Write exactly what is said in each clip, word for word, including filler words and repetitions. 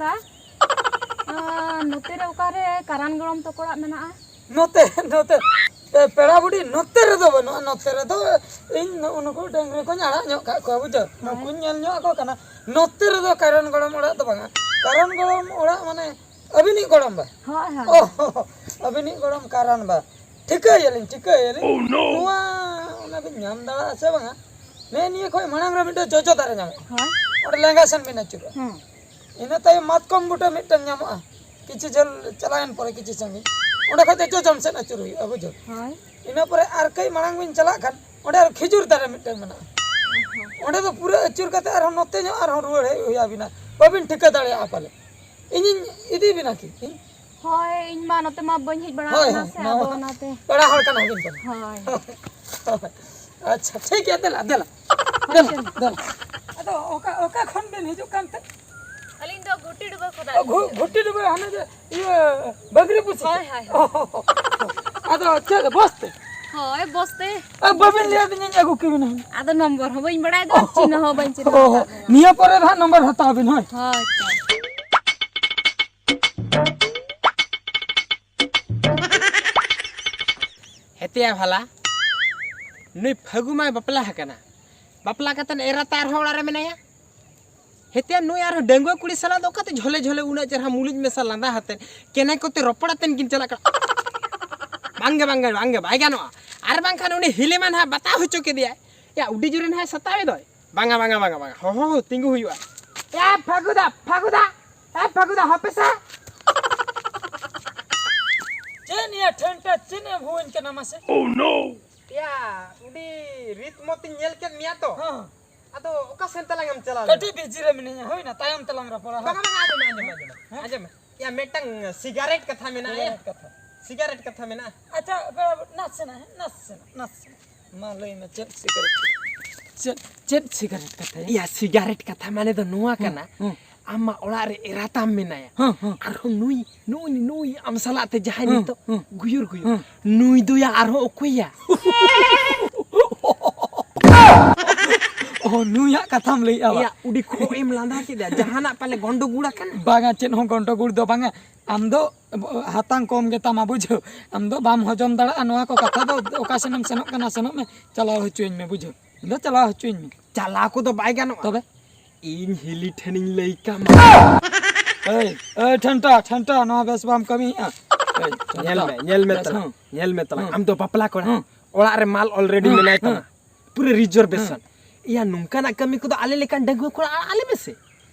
ᱫᱟ, ᱟᱨ ᱱᱚᱛᱮ ᱨᱮ ᱚᱠᱟᱨᱮ ᱠᱟᱨᱟᱱ ᱜᱚᱲᱚᱢ ᱛᱟᱠᱚ ᱚᱲᱟᱜ ᱢᱮᱱᱟᱜᱼᱟ? ᱱᱚᱛᱮ, ᱱᱚᱛᱮ, ᱯᱮ-, ᱯᱮᱲᱟ ᱵᱩᱰᱷᱤ ᱱᱚᱛᱮ ᱨᱮᱫᱚ ᱵᱟᱹᱱᱩᱜᱼᱟ᱾ ᱱᱚᱛᱮ ᱨᱮᱫᱚ ᱤᱧ ᱱᱩᱜᱼᱩ ᱱᱩᱠᱩ ᱰᱟᱹᱝᱨᱤ ᱠᱚᱧ ᱟᱲᱟᱜ ᱧᱚᱜ ᱠᱟᱜ ᱠᱚᱣᱟ, ᱵᱩᱡᱷᱟᱹᱣ᱾ ᱦᱳᱭ᱾ ᱱᱩᱠᱩᱧ ᱧᱮᱞ ᱧᱚᱜ ᱟᱠᱚ ᱠᱟᱱᱟ᱾ ᱱᱚᱛᱮ ᱨᱮᱫᱚ ᱠᱟᱨᱟᱱ ᱜᱚᱲᱚᱢ ᱚᱲᱟᱜ ᱫᱚ ᱵᱟᱝᱟ᱾ ᱠᱟᱨᱟᱱ ᱜᱚᱲᱚᱢ ᱚᱲᱟᱜ ᱢᱟᱱᱮ ᱟᱹᱵᱤᱱᱤᱡ ᱜᱚᱲᱚᱢ ᱵᱟ? ᱦᱳᱭ, ᱦᱳᱭ᱾ ᱚ, ᱟᱹᱵᱤᱱᱤᱡ ᱜᱚᱲᱚᱢ ᱠᱟᱨᱟᱱ ᱵᱟ᱾ ᱴᱷᱤᱠᱟᱹᱭᱟᱞᱤᱧ, ᱴᱷᱤᱠᱟᱹᱭᱟᱞᱤᱧ᱾ Oh, no! ᱱᱚᱣᱟ ᱚᱱᱟ ᱵᱤᱱ ᱧᱟᱢ ᱫᱟᱲᱮᱭᱟᱜᱼᱟ ᱥᱮ ᱵᱟᱝᱟ? ᱱᱮᱜᱼᱮ ᱱᱤᱭᱟᱹ ᱠᱷᱚᱱ ᱢᱟᱲᱟᱝ ᱨᱮ ᱢᱤᱫᱴᱮᱱ ᱡᱚᱡᱚ ᱫᱟᱨᱮ ᱧᱟᱢᱚᱜᱼᱟ᱾ ᱦᱳᱭ᱾ ᱚᱸᱰᱮ ᱞᱮᱸᱜᱟ ᱥᱮᱱ ᱵᱤᱱ ᱟᱹᱪᱩᱨᱚᱜᱼᱟ᱾ ᱦᱮᱸ᱾ ᱤᱱᱟᱹ ᱛᱟᱭᱚᱢ ᱢᱟᱛᱠᱚᱢ ᱵᱩᱴᱟᱹ ᱢᱤᱫᱴᱮᱱ ᱧᱟᱢᱚᱜᱼᱟ, ᱠᱤᱪᱷᱩ ᱡᱷᱟᱹᱞ ᱪᱟᱞᱟᱣᱮᱱ ᱯᱚᱨᱮ ᱠᱤᱪᱷᱩ ᱥᱟᱺᱜᱤᱧ᱾ ᱚᱸᱰᱮ ᱠᱷᱚᱱ ᱫᱚ ᱡᱚᱡᱚᱢ ᱥᱮᱫ ᱟᱹᱪᱩᱨ ᱦᱩᱭᱩᱜᱼᱟ, ᱵᱩᱡᱷᱟᱹᱣ᱾ ᱦᱳᱭ᱾ ᱤᱱᱟᱹ ᱯᱚᱨᱮ ᱟᱨ ᱠᱟᱹᱡ ᱢᱟᱲᱟᱝ ᱵᱤᱱ ᱪᱟᱞᱟᱜ ᱠᱷᱟᱱ ᱚᱸᱰᱮ ᱟᱨ ᱠᱷᱤᱡᱩᱨ ᱫᱟᱨᱮ ᱢᱤᱫᱴᱮᱱ ᱢᱮᱱᱟᱜᱼᱟ᱾ ᱚᱸᱰᱮ ᱫᱚ ᱯᱩᱨᱟᱹ ᱟᱹᱪᱩᱨ ᱠᱟᱛᱮ ᱟᱨᱦᱚᱸ ᱱᱚᱛᱮ ᱧᱚᱜ ᱟᱨᱦᱚᱸ ᱨᱩᱣᱟᱹᱲ ᱦᱮᱡ ᱦᱩᱭ ᱟᱵᱤᱱᱟ᱾ ᱵᱟᱹᱵᱤᱱ ᱴᱷᱤᱠᱟᱹ ᱫᱟᱲᱮᱭᱟᱜᱼᱟ ᱯᱟᱞᱮ᱾ ᱤᱧᱤᱧ ᱤᱫᱤ ᱵᱤᱱᱟ ᱠᱤ? ᱤᱧ? ᱦᱳᱭ, ᱤᱧ ᱢᱟ ᱱᱚᱛᱮ ᱢᱟ ᱵᱟᱹᱧ ᱦᱮᱡ ᱵᱟᱲᱟ ᱦᱳᱭ, ᱟᱠᱟᱱᱟ ᱦᱳᱭ, ᱥᱮ, ᱱᱚᱣᱟ ᱟᱫᱚ ᱦᱚᱸ ᱚᱱᱟᱛᱮ᱾ ᱯᱮᱲᱟ ᱦᱚᱲ ᱠᱟᱱᱟ ᱵᱤᱱ ᱛᱚ᱾ ᱦᱳᱭ᱾ ᱦᱳᱭ᱾ ᱟᱪᱪᱷᱟ, ᱴᱷᱤᱠ ᱜᱮᱭᱟ, ᱫᱮᱞᱟ, ᱫᱮᱞᱟ᱾ ᱦᱳᱭ, ᱫᱮᱞᱟ, ᱪᱚᱞᱚ᱾ ᱫᱮᱞᱟ᱾ ᱟᱫᱚ ᱚᱠᱟ, ᱚᱠᱟ ᱠᱷᱚᱱ ᱵᱤᱱ ᱦᱤᱡᱩᱜ ᱠᱟᱱ ᱛᱮ? ᱟᱹᱞᱤᱧ ᱫᱚ ᱜᱷᱩᱴᱤ ᱰᱩᱵᱟᱹ ᱠᱷᱚᱱᱟᱜ ᱚ, ᱜᱷᱩ-, ᱞᱤᱧ ᱦᱤᱡᱩᱜ ᱜᱷᱩᱴᱤ ᱰᱩᱵᱟᱹ, ᱦᱟᱱᱮ ᱡᱮ, ᱤᱭᱟᱹ, ᱵᱟᱹᱜᱽᱨᱤ ᱯᱩᱥᱤ? ᱦᱳᱭ, ᱦᱳᱭ, ᱦᱳᱭ᱾ ᱚ, ᱟᱫᱚ ᱪᱮᱫ, ᱵᱚᱥ ᱛᱮ? ᱦᱳᱭ, ᱵᱚᱥ ᱛᱮ᱾ ᱟ, ᱵᱟᱹᱵᱤᱱ ᱞᱟᱹᱭ ᱟᱹᱫᱤᱧᱟ, ᱤᱧ ᱟᱹᱜᱩ ᱠᱮᱵᱤᱱᱟ᱾ ᱟᱫᱚ ᱱᱚᱢᱵᱚᱨ ᱦᱚᱸ ᱵᱟᱹᱧ ᱵᱟᱲᱟᱭ ᱫᱚ, ᱚ, ᱪᱤᱱᱦᱟᱹ ᱦᱚᱸ ᱵᱟᱹᱧ ᱪᱤᱱᱦᱟᱹ ᱚ, ᱟᱠᱟᱫ ᱢᱮᱭᱟ᱾ ᱱᱤᱭᱟᱹ ᱯᱚᱨᱮ ᱫᱚ ᱦᱟᱸᱜ ᱱᱚᱢᱵᱚᱨ ᱦᱟᱛᱟᱣ ᱵᱤᱱ, ᱦᱳᱭ᱾ ᱦᱳᱭ ᱛᱚ᱾ ᱦᱮᱛᱮᱭᱟ ᱵᱷᱟᱞᱟ, ᱱᱩᱭ ᱯᱷᱟᱹᱜᱩ ᱢᱟᱭ ᱵᱟᱯᱞᱟ ᱟᱠᱟᱱᱟ᱾ ᱵᱟᱯᱞᱟ ᱠᱟᱛᱮᱫ ᱮᱨᱟ ᱛᱟᱭ ᱟᱨᱦᱚᱸ ᱚᱲᱟᱜ ᱨᱮ ᱢᱮᱱᱟᱭᱟ᱾ ᱦᱮᱛᱮᱭᱟ ᱱᱩᱭ ᱟᱨᱦᱚᱸ ᱰᱟᱺᱜᱩᱣᱟᱹ ᱠᱩᱲᱤ ᱥᱟᱞᱟᱜ ᱫᱚ ᱚᱠᱟᱛᱮ ᱡᱷᱚᱞᱮ ᱡᱷᱚᱞᱮ ᱩᱱᱟᱹᱜ ᱪᱮᱦᱨᱟ ᱢᱩᱞᱩᱡ ᱢᱮᱥᱟ ᱞᱟᱸᱫᱟ ᱟᱛᱮᱫ, ᱠᱮᱱᱮ ᱠᱚᱛᱮ ᱨᱚᱯᱚᱲ ᱟᱛᱮᱫ ᱠᱤᱱ ᱪᱟᱞᱟᱜ ᱠᱟᱱᱟ? ᱵᱟᱝᱜᱮ, ᱵᱟᱝᱜᱮ, ᱵᱟᱝᱜᱮ, ᱵᱟᱭ ᱜᱟᱱᱚᱜᱼᱟ᱾ ᱟᱨ ᱵᱟᱝᱠᱷᱟᱱ ᱩᱱᱤ ᱦᱤᱞᱤᱢᱟ ᱱᱟᱦᱟᱜ ᱵᱟᱛᱟᱣ ᱦᱚᱪᱚ ᱠᱮᱫᱮᱭᱟᱭ᱾ ᱭᱟ, ᱩᱰᱤ ᱡᱳᱨᱮ ᱱᱟᱦᱟᱜ ᱥᱟᱛᱟᱣ ᱮᱫᱚᱭ᱾ ᱵᱟᱝᱟ, ᱵᱟᱝᱟ, ᱵᱟᱝᱟ, ᱵᱟᱝᱟ᱾ ᱦᱚᱦᱚ ᱦᱚ, ᱛᱤᱸᱜᱩ ᱦᱩᱭᱩᱜᱼᱟ᱾ ᱮ ᱯᱷᱟᱹᱜᱩᱫᱟ, ᱯᱷᱟᱹᱜᱩᱫᱟ, ᱮ ᱯᱷᱟᱹᱜᱩᱫᱟ, ᱦᱟᱯᱮ ᱥᱮ᱾ ᱪᱮᱫ ᱱᱤᱭᱟᱹ ᱴᱷᱮᱱ ᱴᱷᱮᱱ ᱪᱮᱫ ᱮ ᱵᱷᱩᱣᱟᱹᱧ ᱠᱟᱱᱟ ᱢᱟᱥᱮ? Oh, no! ᱭᱟ, ᱩᱰᱤ ᱨᱤᱛ ᱢᱚᱛᱤᱧ ᱧᱮᱞ ᱠᱮᱫ ᱢᱮᱭᱟ ᱛᱚ᱾ ᱦᱚᱸ᱾ ᱟᱫᱚ ᱚᱠᱟ ᱥᱮᱱ ᱛᱟᱞᱟᱝ ᱮᱢ ᱪᱟᱞᱟᱣ ᱞᱮᱱᱟ? ᱠᱟᱹᱴᱤᱡ ᱵᱤᱡᱤ ᱨᱮ ᱢᱤᱱᱟᱹᱧᱟ, ᱦᱩᱭᱱᱟ, ᱛᱟᱭᱚᱢ ᱛᱮᱞᱟᱝ ᱨᱚᱯᱚᱲᱟ, ᱦᱳᱭ᱾ ᱵᱟᱝᱟ, ᱵᱟᱝᱟ, ᱟᱸᱡᱚᱢ ᱢᱮ, ᱟᱸᱡᱚᱢ ᱢᱮ, ᱦᱮᱸ? ᱟᱸᱡᱚᱢ ᱢᱮ᱾ ᱭᱟ, ᱢᱤᱫᱴᱟᱝ ᱥᱤᱜᱟᱨᱮᱴ ᱠᱟᱛᱷᱟ ᱢᱮᱱᱟᱜᱼᱟ, ᱭᱟ᱾ ᱥᱤᱜᱟᱨᱮᱴ ᱠᱟᱛᱷᱟ᱾ ᱥᱤᱜᱟᱨᱮᱴ ᱠᱟᱛᱷᱟ ᱢᱮᱱᱟᱜᱼᱟ᱾ ᱟᱪᱪᱷᱟ, ᱱᱟᱥᱮᱱᱟᱜ, ᱦᱮᱸ, ᱱᱟᱥᱮᱱᱟᱜ, ᱱᱟᱥᱮᱱᱟᱜ᱾ ᱢᱟ ᱞᱟᱹᱭ ᱢᱮ, ᱪᱮᱫ ᱥᱤᱜᱟᱨᱮᱴ? ᱪᱮᱫ, ᱪᱮᱫ ᱥᱤᱜᱟᱨᱮᱴ ᱠᱟᱛᱷᱟ ᱭᱟ? ᱭᱟ, ᱥᱤᱜᱟᱨᱮᱴ ᱠᱟᱛᱷᱟ ᱢᱟᱱᱮ ᱫᱚ ᱱᱚᱣᱟ ᱦᱩᱸ, ᱠᱟᱱᱟ, ᱦᱩᱸ᱾ ᱟᱢ ᱢᱟ ᱚᱲᱟᱜ ᱨᱮ ᱮᱨᱟ ᱛᱟᱢ ᱢᱮᱱᱟᱭᱟ᱾ ᱦᱩᱸ, ᱦᱩᱸ᱾ ᱟᱨᱦᱚᱸ ᱱᱩᱭ, ᱱᱩᱭ, ᱱᱩᱭ ᱟᱢ ᱥᱟᱞᱟᱜ ᱛᱮ ᱡᱟᱦᱟᱸᱭ ᱦᱩᱸ, ᱱᱤᱛᱚᱜ ᱦᱩᱸ᱾ ᱜᱩᱭᱩᱨ ᱜᱩᱭᱩᱨ, ᱦᱩᱸ᱾ ᱱᱩᱭ ᱫᱚᱭᱟ ᱟᱨᱦᱚᱸ ᱚᱠᱚᱭᱟ? ᱚ, ᱱᱩᱭᱟᱜ ᱠᱟᱛᱷᱟᱢ ᱞᱟᱹᱭᱮᱜᱼᱟ ᱵᱟ? ᱮᱭᱟ, ᱩᱰᱤ ᱠᱷᱚᱜ ᱮᱢ ᱞᱟᱸᱫᱟ ᱠᱮᱫᱟ, ᱡᱟᱦᱟᱱᱟᱜ ᱯᱟᱞᱮ ᱜᱚᱱᱰᱚᱜᱳᱲ ᱟᱠᱟᱱᱟ? ᱵᱟᱝᱟ, ᱪᱮᱫ ᱦᱚᱸ ᱜᱚᱱᱰᱚᱜᱳᱲ ᱫᱚ ᱵᱟᱝᱟ᱾ ᱟᱢ ᱫᱚ ᱦᱟᱛᱟᱝ ᱠᱚᱢ ᱜᱮᱛᱟᱢᱟ, ᱵᱩᱡᱷᱟᱹᱣ᱾ ᱟᱢ ᱫᱚ ᱵᱟᱢ ᱦᱚᱡᱚᱢ ᱫᱟᱲᱮᱭᱟᱜᱼᱟ ᱱᱚᱣᱟ ᱠᱚ ᱠᱟᱛᱷᱟ ᱫᱚ᱾ ᱚᱠᱟ ᱥᱮᱱ ᱮᱢ ᱥᱮᱱᱚᱜ ᱠᱟᱱᱟ, ᱥᱮᱱᱚᱜ ᱢᱮ, ᱪᱟᱞᱟᱣ ᱦᱚᱪᱚᱧ ᱢᱮ, ᱵᱩᱡᱷᱟᱹᱣ᱾ ᱤᱧ ᱫᱚ ᱪᱟᱞᱟᱣ ᱦᱚᱪᱚᱧ ᱢᱮ᱾ ᱪᱟᱞᱟᱣ ᱠᱚᱫᱚ ᱵᱟᱭ ᱜᱟᱱᱚᱜᱼᱟ᱾ ᱛᱚᱵᱮ? ᱤᱧ ᱦᱤᱞᱤ ᱴᱷᱮᱱᱤᱧ ᱞᱟᱹᱭ ᱠᱟᱢᱟ᱾ ᱮᱭ, ᱮᱭ, ᱴᱷᱮᱱᱴᱟ, ᱴᱷᱮᱱᱴᱟ, ᱱᱚᱣᱟ ᱵᱮᱥ ᱵᱟᱢ ᱠᱟᱹᱢᱤᱭᱮᱜᱼᱟ᱾ ᱮᱭ, ᱴᱷᱮᱱᱴᱟ, ᱧᱮᱞ ᱢᱮ, ᱧᱮᱞ ᱢᱮ ᱵᱮᱥ, ᱛᱟᱞᱟᱝ, ᱦᱚᱸ᱾ ᱧᱮᱞ ᱢᱮ ᱛᱟᱞᱟᱝ᱾ ᱦᱚᱸ᱾ ᱟᱢ ᱫᱚ ᱵᱟᱯᱞᱟ ᱠᱚᱲᱟ᱾ ᱦᱚᱸ᱾ ᱚᱲᱟᱜ ᱨᱮ ᱢᱟᱞ already ᱦᱚᱸ, ᱢᱮᱱᱟᱭ ᱛᱟᱢᱟ᱾ ᱦᱚᱸ᱾ ᱯᱩᱨᱟᱹ reservation᱾ ᱦᱚᱸ᱾ ᱮᱭᱟ, ᱱᱚᱝᱠᱟᱱᱟᱜ ᱠᱟᱹᱢᱤ ᱠᱚᱫᱚ ᱟᱞᱮ ᱞᱮᱠᱟᱱ ᱰᱟᱺᱜᱩᱣᱟᱹ ᱠᱚᱲᱟ ᱟᱲᱟᱜ ᱟᱞᱮ ᱢᱮᱥᱮ᱾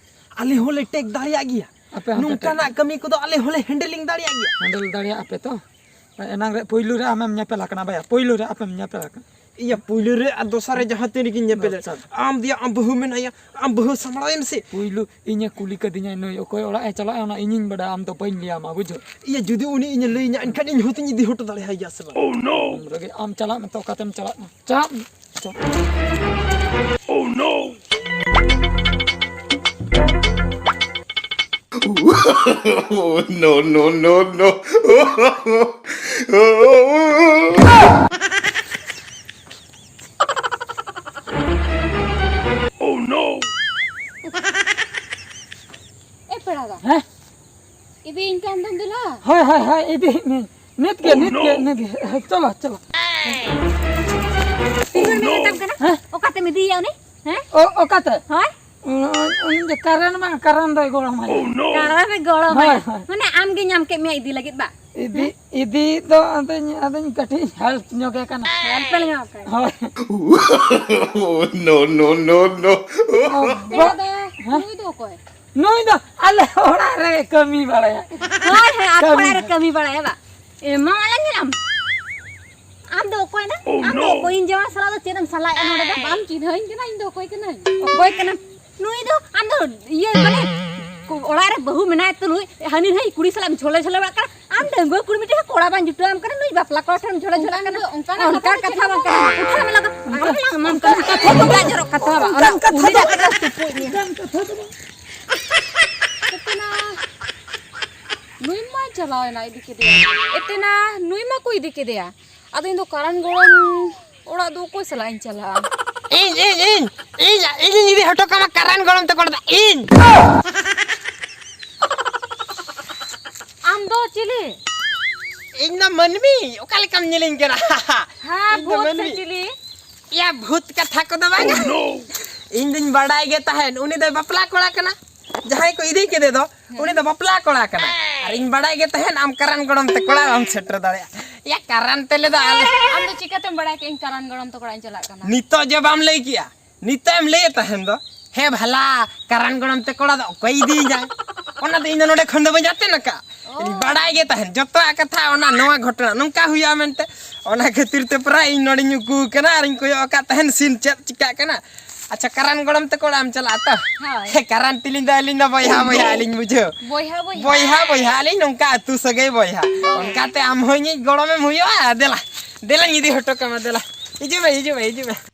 ᱟᱞᱮ ᱦᱚᱸᱞᱮ ᱴᱮᱠ ᱫᱟᱲᱮᱭᱟᱜ ᱜᱮᱭᱟ᱾ ᱟᱯᱮ ᱦᱚᱸᱯᱮ ᱱᱚᱝᱠᱟᱱᱟᱜ ᱴᱮᱠ ᱠᱟᱹᱢᱤ ᱠᱚᱫᱚ ᱟᱞᱮ ᱦᱚᱸᱞᱮ handling ᱫᱟᱲᱮᱭᱟᱜ ᱜᱮᱭᱟ᱾ Handle ᱫᱟᱲᱮᱭᱟᱜ ᱟᱯᱮ ᱛᱚ? ᱮᱱᱟᱝ ᱨᱮ ᱯᱩᱭᱞᱩ ᱨᱮ ᱟᱢᱮᱢ ᱧᱮᱯᱮᱞ ᱟᱠᱟᱱᱟ ᱵᱟᱭᱟ, ᱯᱩᱭᱞᱩ ᱨᱮ ᱟᱯᱮᱢ ᱧᱮᱯᱮᱞ ᱟᱠᱟᱱᱟ᱾ ᱤᱭᱟᱹ, ᱯᱩᱭᱞᱩ ᱨᱮ ᱟᱨ ᱫᱚᱥᱟᱨ ᱨᱮ ᱡᱟᱦᱟᱸ ᱛᱤᱱ ᱨᱮᱜᱤᱧ ᱧᱮᱯᱮᱞ ᱞᱮᱫ, ᱟᱪᱪᱷᱟ᱾ ᱟᱢ ᱫᱤᱭᱟ, ᱟᱢ ᱵᱟᱹᱦᱩ ᱢᱮᱱᱟᱭᱟ, ᱟᱢ ᱵᱟᱹᱦᱩ ᱥᱟᱢᱵᱲᱟᱣ ᱮᱢ ᱥᱮ᱾ ᱯᱩᱭᱞᱩ ᱤᱧᱮ ᱠᱩᱞᱤ ᱠᱟᱹᱫᱤᱧᱟ, ᱱᱩᱭ ᱚᱠᱚᱭ ᱚᱲᱟᱜ ᱮ ᱪᱟᱞᱟᱜᱼᱟ, ᱚᱱᱟ ᱤᱧᱤᱧ ᱵᱟᱰᱟᱭᱟ, ᱟᱢ ᱫᱚ ᱵᱟᱹᱧ ᱞᱟᱹᱭᱟᱢᱟ, ᱵᱩᱡᱷᱟᱹᱣ? ᱤᱭᱟᱹ, ᱡᱩᱫᱤ ᱩᱱᱤ ᱤᱧᱮ ᱞᱟᱹᱭᱟᱹᱧᱟ, ᱮᱱᱠᱷᱟᱱ ᱤᱧ ᱦᱚᱸᱛᱚᱧ ᱤᱫᱤ ᱦᱚᱴᱚ ᱫᱟᱲᱮᱭᱟᱭ ᱜᱮᱭᱟ ᱥᱮ ᱵᱟᱝ? ᱟᱢ ᱨᱮᱜᱮ, ᱟᱢ ᱪᱟᱞᱟᱜ ᱢᱮ ᱛᱚ, ᱚᱠᱟᱛᱮᱢ ᱪᱟᱞᱟᱜ ᱢᱮ? ᱪᱟᱞᱟᱜ ᱢᱮ᱾ Oh no! Oh, no, no, no, no. Oh no! ᱮ ᱯᱮᱲᱟ ᱫᱟ᱾ ᱦᱮᱸ? ᱤᱫᱤᱭᱤᱧ ᱠᱟᱱ ᱫᱚᱢ ᱫᱩᱞᱟ? ᱦᱳᱭ, ᱦᱳᱭ, ᱦᱳᱭ, ᱤᱫᱤᱭᱤᱡ ᱢᱮ᱾ ᱱᱤᱛ ᱜᱮ, ᱱᱤᱛ ᱜᱮ, ᱱᱤᱛ ᱜᱮ᱾ ᱦᱮᱸ, ᱪᱚᱞᱚ, ᱪᱚᱞᱚ᱾ ᱤᱧ ᱢᱮᱛᱟᱢ ᱠᱟᱱᱟ, ᱦᱮᱸ? ᱚᱠᱟᱛᱮᱢ ᱤᱫᱤᱭᱮᱭᱟ ᱩᱱᱤ? ᱦᱮᱸ? ᱚ-, ᱚᱠᱟᱛᱮ? ᱦᱳᱭ? ᱩᱱᱤ ᱫᱚ ᱠᱟᱨᱮᱱ ᱵᱟᱝ, ᱠᱟᱨᱮᱱ ᱫᱚᱭ ᱜᱚᱲᱚᱢᱟᱭᱟ᱾ ᱠᱟᱨᱮᱱ ᱫᱚᱭ ᱜᱚᱲᱚᱢᱟᱭᱟ᱾ ᱦᱳᱭ, ᱦᱳᱭ᱾ ᱢᱟᱱᱮ ᱟᱢ ᱜᱮ ᱧᱟᱢ ᱠᱮᱫ ᱢᱮᱭᱟ ᱤᱫᱤ ᱞᱟᱹᱜᱤᱫ ᱵᱟ? ᱤᱫᱤ, ᱦᱮᱸ? ᱤᱫᱤ ᱫᱚ ᱟᱫᱚᱧ, ᱟᱫᱚᱧ ᱠᱟᱹᱴᱤᱡ help ᱧᱚᱜᱮ ᱠᱟᱱᱟ᱾ Help ᱧᱚᱜ ᱠᱟᱱᱟ᱾ ᱦᱳᱭ᱾ No, no, no, no. ᱚ, ᱯᱮᱲᱟ ᱫᱚ, ᱦᱮᱸ? ᱱᱩᱭ ᱫᱚ ᱚᱠᱚᱭ? ᱱᱩᱭ ᱫᱚ ᱟᱞᱮ ᱚᱲᱟᱜ ᱨᱮ ᱠᱟᱹᱢᱤ ᱵᱟᱲᱟᱭᱟ᱾ ᱦᱳᱭ, ᱦᱳᱭ, ᱟᱯᱮ ᱠᱟᱹᱢᱤ᱾ ᱚᱲᱟᱜ ᱨᱮ ᱠᱟᱹᱢᱤ ᱵᱟᱲᱟᱭᱟ ᱵᱟ? ᱮ, ᱢᱟ ᱟᱞᱮ ᱧᱮᱞᱟᱢ᱾ ᱟᱢ ᱫᱚ ᱚᱠᱚᱭ ᱱᱟ? Oh, ᱟᱢ ᱫᱚ no. ᱚᱠᱚᱭ? ᱤᱧ ᱡᱟᱶᱟᱭ ᱥᱟᱞᱟᱜ ᱫᱚ ᱪᱮᱫ ᱮᱢ ᱥᱟᱞᱟᱭᱮᱫᱼᱟ ᱱᱚᱰᱮ ᱫᱚ? ᱵᱟᱢ ᱪᱤᱱᱦᱟᱹᱣᱤᱧ ᱠᱟᱱᱟ, ᱤᱧ ᱫᱚ ᱚᱠᱚᱭ ᱠᱟᱹᱱᱟᱹᱧ? ᱚᱠᱚᱭ ᱠᱟᱱᱟᱢ? ᱱᱩᱭ ᱫᱚ ᱟᱢ ᱫᱚ ᱤᱭᱟᱹ ᱢᱟᱱᱮ ᱠᱚ-, ᱚᱲᱟᱜ ᱨᱮ ᱵᱟᱹᱦᱩ ᱢᱮᱱᱟᱭ ᱛᱩᱞᱩᱡ ᱦᱟᱹᱱᱤ ᱱᱟᱹᱭ ᱠᱩᱲᱤ ᱥᱟᱞᱟᱜ ᱮᱢ ᱡᱷᱚᱞᱮ ᱡᱷᱚᱞᱮ ᱵᱟᱲᱟᱜ ᱠᱟᱱᱟ᱾ ᱟᱢ ᱰᱟᱺᱜᱩᱣᱟᱹ ᱠᱩᱲᱤ ᱢᱤᱫᱴᱮᱱ ᱦᱚᱸ ᱠᱚᱲᱟ ᱵᱟᱝ ᱡᱩᱴᱟᱹᱣᱟᱢ ᱠᱟᱱᱟ, ᱱᱩᱭ ᱵᱟᱯᱞᱟ ᱠᱚᱲᱟ ᱴᱷᱮᱱ ᱡᱷᱚᱞᱮ ᱡᱷᱚᱞᱮ ᱠᱟᱱᱟ᱾ ᱚᱱᱠᱟᱱᱟᱜ ᱚᱱᱠᱟ ᱠᱟᱛᱷᱟ ᱠᱟᱛᱷᱟ ᱵᱟᱝ ᱠᱟᱱᱟ᱾ ᱩᱴᱷᱟᱹᱣ ᱢᱮ ᱞᱟᱜᱟ᱾ ᱟᱨᱚ ᱞᱟᱝ ᱮᱢᱟᱢ ᱠᱟᱱᱟ᱾ ᱠᱟᱛᱷᱟ ᱫᱚ ᱵᱟᱝ᱾ ᱫᱟᱜ ᱡᱚᱨᱚᱜ ᱠᱟᱛᱷᱟ ᱵᱟᱝ᱾ ᱚᱱᱟ ᱚᱱᱠᱟᱱ ᱠᱟᱛᱷᱟ ᱩᱱᱤ ᱫᱚ ᱫᱟᱜ ᱵᱟᱝ᱾ ᱛᱮ ᱞᱟᱝ ᱛᱩᱯᱩᱡ ᱢᱮᱭᱟ᱾ ᱚᱱᱠᱟᱱ ᱠᱟᱛᱷᱟ ᱫᱚ ᱵᱟᱝ᱾ ᱮᱛᱮᱱᱟ, ᱱᱩᱭ ᱢᱟ ᱪᱟᱞᱟᱣ ᱮᱱᱟ, ᱤᱫᱤ ᱠᱮᱫᱮᱭᱟ᱾ ᱮᱛᱮᱱᱟ, ᱱᱩᱭ ᱢᱟ ᱠᱚ ᱤᱫᱤ ᱠᱮᱫᱮᱭᱟ᱾ ᱟᱫᱚ ᱤᱧ ᱫᱚ ᱠᱟᱨᱟᱱ ᱜᱚᱲᱚᱢ ᱚᱲᱟᱜ ᱫᱚ ᱚᱠᱚᱭ ᱥᱟᱞᱟᱜ ᱤᱧ ᱪᱟᱞᱟᱜᱼᱟ? ᱤᱧ ᱤᱧ ᱤᱧ ᱤᱧ ᱤᱧᱤᱧ ᱤᱫᱤ ᱦᱚᱴᱚ ᱠᱟᱢᱟ ᱠᱟᱨᱟᱱ ᱜᱚᱲᱚᱢ ᱛᱮ ᱠᱚᱲᱟ ᱫᱚ ᱤᱧ᱾ ᱟᱢ ᱫᱚ ᱪᱤᱞᱤ? ᱤᱧ ᱫᱚ ᱢᱟᱹᱱᱢᱤ, ᱚᱠᱟ ᱞᱮᱠᱟᱢ ᱧᱮᱞᱤᱧ ᱠᱟᱱᱟ? ᱦᱮᱸ, ᱤᱧ ᱫᱚ ᱵᱷᱩᱛ ᱥᱮ ᱢᱟᱹᱱᱢᱤ᱾ ᱪᱤᱞᱤ? ᱭᱟ, ᱵᱷᱩᱛ ᱠᱟᱛᱷᱟ ᱠᱚᱫᱚ ᱵᱟᱝ᱾ ᱤᱧ ᱫᱩᱧ ᱵᱟᱰᱟᱭ ᱜᱮ ᱛᱟᱦᱮᱸᱫ ᱩᱱᱤ ᱫᱚᱭ ᱵᱟᱯᱞᱟ ᱠᱚᱲᱟ ᱠᱟᱱᱟ, ᱡᱟᱦᱟᱸᱭ ᱠᱚ ᱤᱫᱤ ᱠᱮᱫᱮ ᱫᱚ ᱩᱱᱤ ᱫᱚ ᱵᱟᱯᱞᱟ ᱠᱚᱲᱟ ᱠᱟᱱᱟ᱾ ᱟᱨ ᱤᱧ ᱵᱟᱰᱟᱭ ᱜᱮ ᱛᱟᱦᱮᱸᱫ ᱟᱢ ᱠᱟᱨᱟᱱ ᱜᱚᱲᱚᱢ ᱛᱮ ᱠᱚᱲᱟ ᱵᱟᱢ ᱥᱮᱴᱮᱨ ᱫᱟᱲᱮᱭᱟᱜᱼᱟ᱾ ᱭᱟ, ᱠᱟᱨᱟᱱ ᱛᱮᱞᱮ ᱫᱚ ᱟᱞᱮ᱾ ᱟᱢ ᱫᱚ ᱪᱤᱠᱟᱹᱛᱮᱢ ᱵᱟᱲᱟᱭ ᱠᱮᱫ ᱤᱧ ᱠᱟᱨᱟᱱ ᱜᱚᱲᱚᱢ ᱛᱮ ᱠᱚᱲᱟᱧ ᱪᱟᱞᱟᱜ ᱠᱟᱱᱟ? ᱱᱤᱛᱚᱜ ᱡᱮ ᱵᱟᱢ ᱞᱟᱹᱭ ᱠᱮᱜᱼᱟ, ᱱᱤᱛᱚᱜ ᱮᱢ ᱞᱟᱹᱭᱮᱫ ᱛᱟᱦᱮᱸᱱ ᱫᱚ, ᱦᱮᱸ ᱵᱷᱟᱞᱟ, ᱠᱟᱨᱟᱱ ᱜᱚᱲᱚᱢ ᱛᱮ ᱠᱚᱲᱟ ᱫᱚ ᱚᱠᱚᱭ ᱤᱫᱤᱭᱮᱧᱟᱭ? ᱚᱱᱟ ᱫᱚ ᱤᱧ ᱫᱚ ᱱᱚᱰᱮ ᱠᱷᱚᱱ ᱫᱚ ᱵᱟᱹᱧ ᱟᱛᱮᱱ ᱟᱠᱟᱫ᱾ ᱤᱧ ᱵᱟᱰᱟᱭ ᱜᱮ ᱛᱟᱦᱮᱸᱱ ᱡᱚᱛᱚᱣᱟᱜ ᱠᱟᱛᱷᱟ, ᱚᱱᱟ ᱱᱚᱣᱟ ᱜᱷᱚᱴᱚᱱᱟ ᱱᱚᱝᱠᱟ ᱦᱩᱭᱩᱜᱼᱟ ᱢᱮᱱᱛᱮ᱾ ᱚᱱᱟ ᱠᱷᱟᱹᱛᱤᱨ ᱛᱮ ᱯᱨᱟᱭ ᱤᱧ ᱱᱚᱰᱮᱧ ᱩᱠᱩ ᱟᱠᱟᱱᱟ ᱟᱨᱤᱧ ᱠᱚᱭᱚᱜ ᱟᱠᱟᱫ ᱛᱟᱦᱮᱸᱱ ᱥᱤᱱ ᱪᱮᱫ ᱪᱤᱠᱟᱹᱜ ᱠᱟᱱᱟ᱾ ᱟᱪᱪᱷᱟ, ᱠᱟᱨᱟᱱ ᱜᱚᱲᱚᱢ ᱛᱮ ᱠᱚᱲᱟᱢ ᱪᱟᱞᱟᱜᱼᱟ ᱛᱚ? ᱦᱳᱭ᱾ ᱦᱮᱸ, ᱠᱟᱨᱟᱱ ᱛᱤᱞᱤᱧ ᱫᱚ ᱟᱹᱞᱤᱧ ᱫᱚ ᱵᱚᱭᱦᱟ ᱵᱚᱭᱦᱟ ᱟᱹᱞᱤᱧ ᱵᱩᱡᱷᱟᱹᱣ᱾ ᱵᱚᱭᱦᱟ ᱵᱚᱭᱦᱟ᱾ ᱵᱚᱭᱦᱟ ᱵᱚᱭᱦᱟ ᱟᱹᱞᱤᱧ ᱱᱚᱝᱠᱟ ᱟᱹᱛᱩ ᱥᱟᱹᱜᱟᱹᱭ ᱵᱚᱭᱦᱟ᱾ ᱚᱱᱠᱟᱛᱮ ᱟᱢ ᱦᱚᱸ ᱤᱧᱤᱡ ᱜᱚᱲᱚᱢᱮᱢ ᱦᱩᱭᱩᱜᱼᱟ᱾ ᱫᱮᱞᱟ, ᱫᱮᱞᱟᱧ ᱤᱫᱤ ᱦᱚᱴᱚ ᱠᱟᱢᱟ, ᱫᱮᱞᱟ᱾ ᱦᱤᱡᱩᱜ ᱢᱮ, ᱦᱤᱡᱩᱜ ᱢᱮ, ᱦᱤᱡᱩᱜ ᱢᱮ᱾